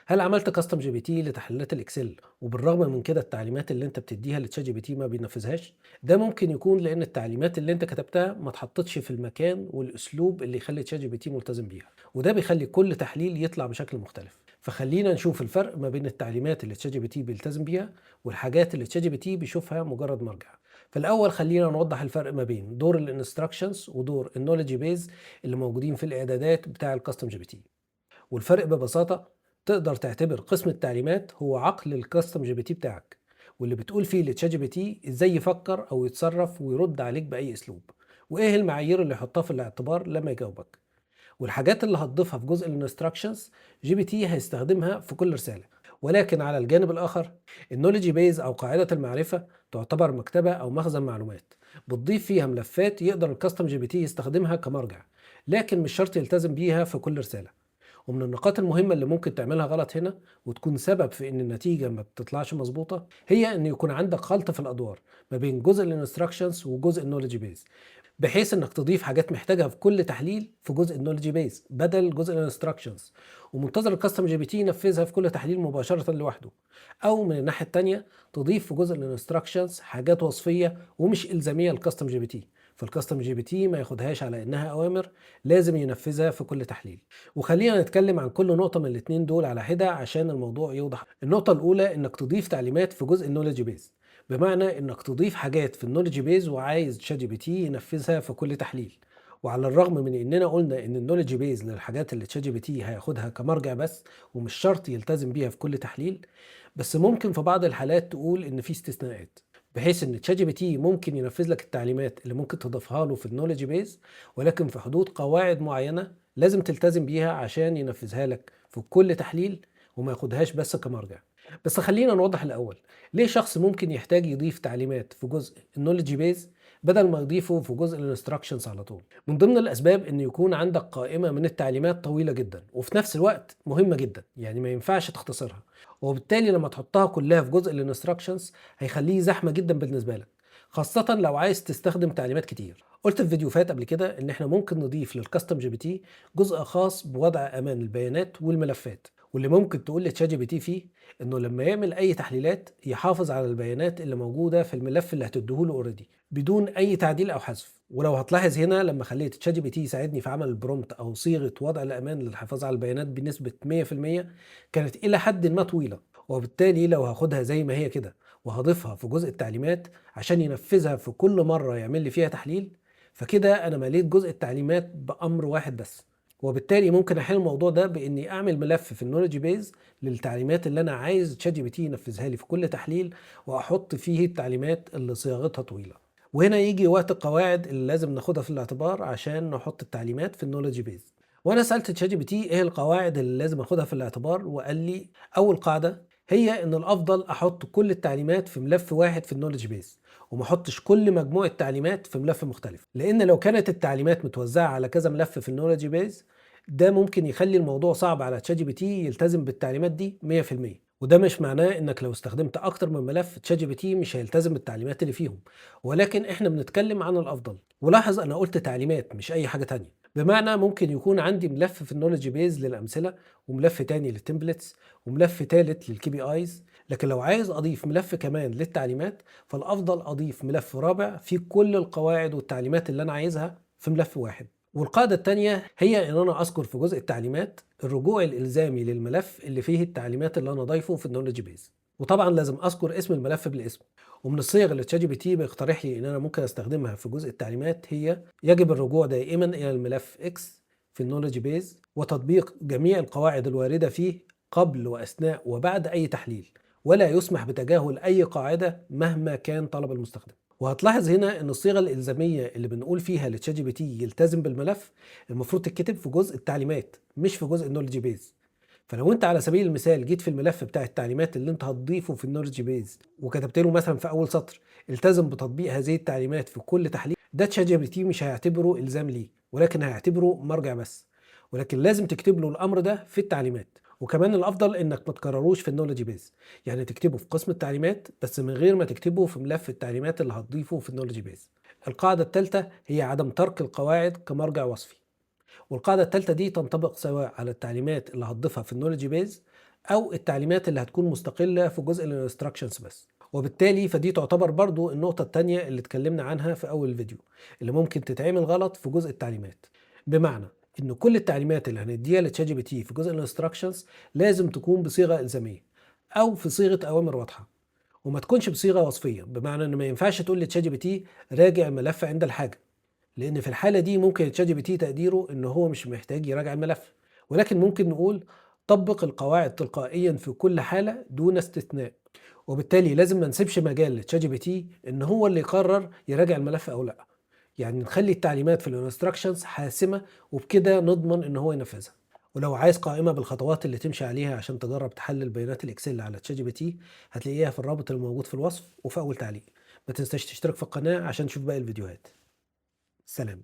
هل عملت custom GPT لتحليلات ال Excel وبالرغم من كده التعليمات اللي انت بتديها ل ChatGPT ما بينفذهاش؟ ده ممكن يكون لان التعليمات اللي انت كتبتها ما اتحطتش في المكان والاسلوب اللي يخلي ChatGPT ملتزم بيها، وده بيخلي كل تحليل يطلع بشكل مختلف. فخلينا نشوف الفرق ما بين التعليمات اللي ChatGPT بيلتزم بيها والحاجات اللي ChatGPT بيشوفها مجرد مرجع. فالاول خلينا نوضح الفرق ما بين دور ال instructions ودور ال knowledge base اللي موجودين في الاعدادات بتاع ال custom GPT. والفرق ببساطة، تقدر تعتبر قسم التعليمات هو عقل ال custom GPT بتاعك، واللي بتقول فيه ل ChatGPT ازاي يفكر او يتصرف ويرد عليك باي اسلوب، وايه المعايير اللي يحطها في الاعتبار لما يجاوبك. والحاجات اللي هتضيفها في جزء ال instructions GPT هيستخدمها في كل رسالة. ولكن على الجانب الاخر، ال knowledge base او قاعدة المعرفة تعتبر مكتبة او مخزن معلومات بتضيف فيها ملفات يقدر ال custom GPT يستخدمها كمرجع، لكن مش شرط يلتزم بيها في كل رسالة. ومن النقاط المهمة اللي ممكن تعملها غلط هنا وتكون سبب في ان النتيجة ما بتطلعش مظبوطة، هي ان يكون عندك خلط في الادوار ما بين جزء ال instructions وجزء ال knowledge base، بحيث انك تضيف حاجات محتاجها في كل تحليل في جزء ال knowledge base بدل جزء ال instructions، ومنتظر ال custom GPT ينفذها في كل تحليل مباشرة لوحده. او من الناحية الثانية، تضيف في جزء ال instructions حاجات وصفية ومش الزامية لل custom GPT، فال custom GPT ما ياخدهاش على انها اوامر لازم ينفذها في كل تحليل. وخلينا نتكلم عن كل نقطة من الاثنين دول على حدة عشان الموضوع يوضح. النقطة الاولى انك تضيف تعليمات في جزء ال knowledge base، بمعنى انك تضيف حاجات في ال knowledge base وعايز ChatGPT ينفذها في كل تحليل. وعلى الرغم من اننا قلنا ان ال knowledge base للحاجات اللي ChatGPT هياخدها كمرجع بس ومش شرط يلتزم بيها في كل تحليل، بس ممكن في بعض الحالات تقول ان في استثناءات، بحيث ان ChatGPT ممكن ينفذ لك التعليمات اللي ممكن تضيفها له في ال knowledge base، ولكن في حدود قواعد معينة لازم تلتزم بيها عشان ينفذها لك في كل تحليل وما ياخدهاش بس كمرجع. بس خلينا نوضح الاول ليه شخص ممكن يحتاج يضيف تعليمات في جزء ال knowledge base بدل ما يضيفه في جزء ال instructions على طول. من ضمن الاسباب ان يكون عندك قائمة من التعليمات طويلة جدا وفي نفس الوقت مهمة جدا، يعني ما ينفعش تختصرها، وبالتالي لما تحطها كلها في جزء ال instructions هيخليه زحمة جدا بالنسبة لك، خاصة لو عايز تستخدم تعليمات كتير. قلت في فيديو فات قبل كده ان احنا ممكن نضيف لل custom GPT جزء خاص بوضع امان البيانات والملفات، واللي ممكن تقول ل ChatGPT فيه انه لما يعمل اي تحليلات يحافظ على البيانات اللي موجودة في الملف اللي هتديهوله already بدون اي تعديل او حذف. ولو هتلاحظ هنا، لما خليت ChatGPT يساعدني في عمل ال prompt او صيغة وضع الامان للحفاظ على البيانات بنسبة 100%، كانت الى حد ما طويله، وبالتالي لو هاخدها زي ما هي كده وهضيفها في جزء التعليمات عشان ينفذها في كل مرة يعمل لي فيها تحليل، فكده انا مليت جزء التعليمات بامر واحد بس. وبالتالي ممكن احل الموضوع ده باني اعمل ملف في ال knowledge base للتعليمات اللي انا عايز ChatGPT ينفذها لي في كل تحليل، واحط فيه التعليمات اللي صياغتها طويله. وهنا يجي وقت القواعد اللي لازم ناخدها في الاعتبار عشان نحط التعليمات في ال knowledge base. وانا سالت ChatGPT ايه القواعد اللي لازم اخدها في الاعتبار، وقال لي اول قاعدة هي ان الافضل احط كل التعليمات في ملف واحد في ال knowledge base، وما احطش كل مجموعة تعليمات في ملف مختلف، لان لو كانت التعليمات متوزعة على كذا ملف في ال knowledge base، ده ممكن يخلي الموضوع صعب على ChatGPT يلتزم بالتعليمات دي 100%. وده مش معناه انك لو استخدمت اكتر من ملف ChatGPT مش هيلتزم بالتعليمات اللي فيهم، ولكن احنا بنتكلم عن الافضل. ولاحظ انا قلت تعليمات مش اي حاجة تانية، بمعنى ممكن يكون عندي ملف في ال knowledge base للامثله، وملف تاني لل templates، وملف تالت لل KPIs، لكن لو عايز اضيف ملف كمان للتعليمات، فالافضل اضيف ملف رابع فيه كل القواعد والتعليمات اللي انا عايزها في ملف واحد. والقاعدة التانية هي إن أنا أذكر في جزء التعليمات الرجوع الإلزامي للملف اللي فيه التعليمات اللي أنا ضايفه في ال knowledge base، وطبعا لازم أذكر اسم الملف بالاسم. ومن الصيغ اللي ChatGPT بيقترح لي إن أنا ممكن أستخدمها في جزء التعليمات هي: يجب الرجوع دائما إلى الملف X في ال knowledge base وتطبيق جميع القواعد الواردة فيه قبل وأثناء وبعد أي تحليل، ولا يسمح بتجاهل أي قاعدة مهما كان طلب المستخدم. وهتلاحظ هنا ان الصيغة الالزاميه اللي بنقول فيها ل ChatGPT يلتزم بالملف المفروض تتكتب في جزء التعليمات مش في جزء ال knowledge base. فلو انت على سبيل المثال جيت في الملف بتاع التعليمات اللي انت هتضيفه في ال knowledge base وكتبت له مثلا في اول سطر التزم بتطبيق هذه التعليمات في كل تحليل، ده ChatGPT مش هيعتبره الزام ليه ولكن هيعتبره مرجع بس، ولكن لازم تكتب له الامر ده في التعليمات. وكمان الافضل انك ما تكرروش في ال knowledge base، يعني تكتبه في قسم التعليمات بس من غير ما تكتبه في ملف التعليمات اللي هتضيفه في ال knowledge base. القاعدة الثالثة هي عدم ترك القواعد كمرجع وصفي. والقاعدة الثالثة دي تنطبق سواء على التعليمات اللي هتضيفها في ال knowledge base او التعليمات اللي هتكون مستقلة في جزء ال instructions بس. وبالتالي فدي تعتبر برضو النقطة التانية اللي اتكلمنا عنها في أول الفيديو، اللي ممكن تتعمل غلط في جزء التعليمات، بمعنى إن كل التعليمات اللي هنديها ل ChatGPT في جزء ال instructions لازم تكون بصيغة إلزامية أو في صيغة أوامر واضحة، وما تكونش بصيغة وصفية، بمعنى إن ما ينفعش تقول ل ChatGPT راجع الملف عند الحاجة، لأن في الحالة دي ممكن ChatGPT تقديره إن هو مش محتاج يراجع الملف. ولكن ممكن نقول طبق القواعد تلقائيا في كل حالة دون استثناء، وبالتالي لازم ما نسيبش مجال ل ChatGPT ان هو اللي يقرر يراجع الملف او لا. يعني نخلي التعليمات في ال instructions حاسمة، وبكده نضمن ان هو ينفذها. ولو عايز قائمة بالخطوات اللي تمشي عليها عشان تجرب تحلل بيانات ال Excel على ChatGPT هتلاقيها في الرابط الموجود في الوصف وفي اول تعليق. ما تنساش تشترك في القناة عشان تشوف باقي الفيديوهات. سلام.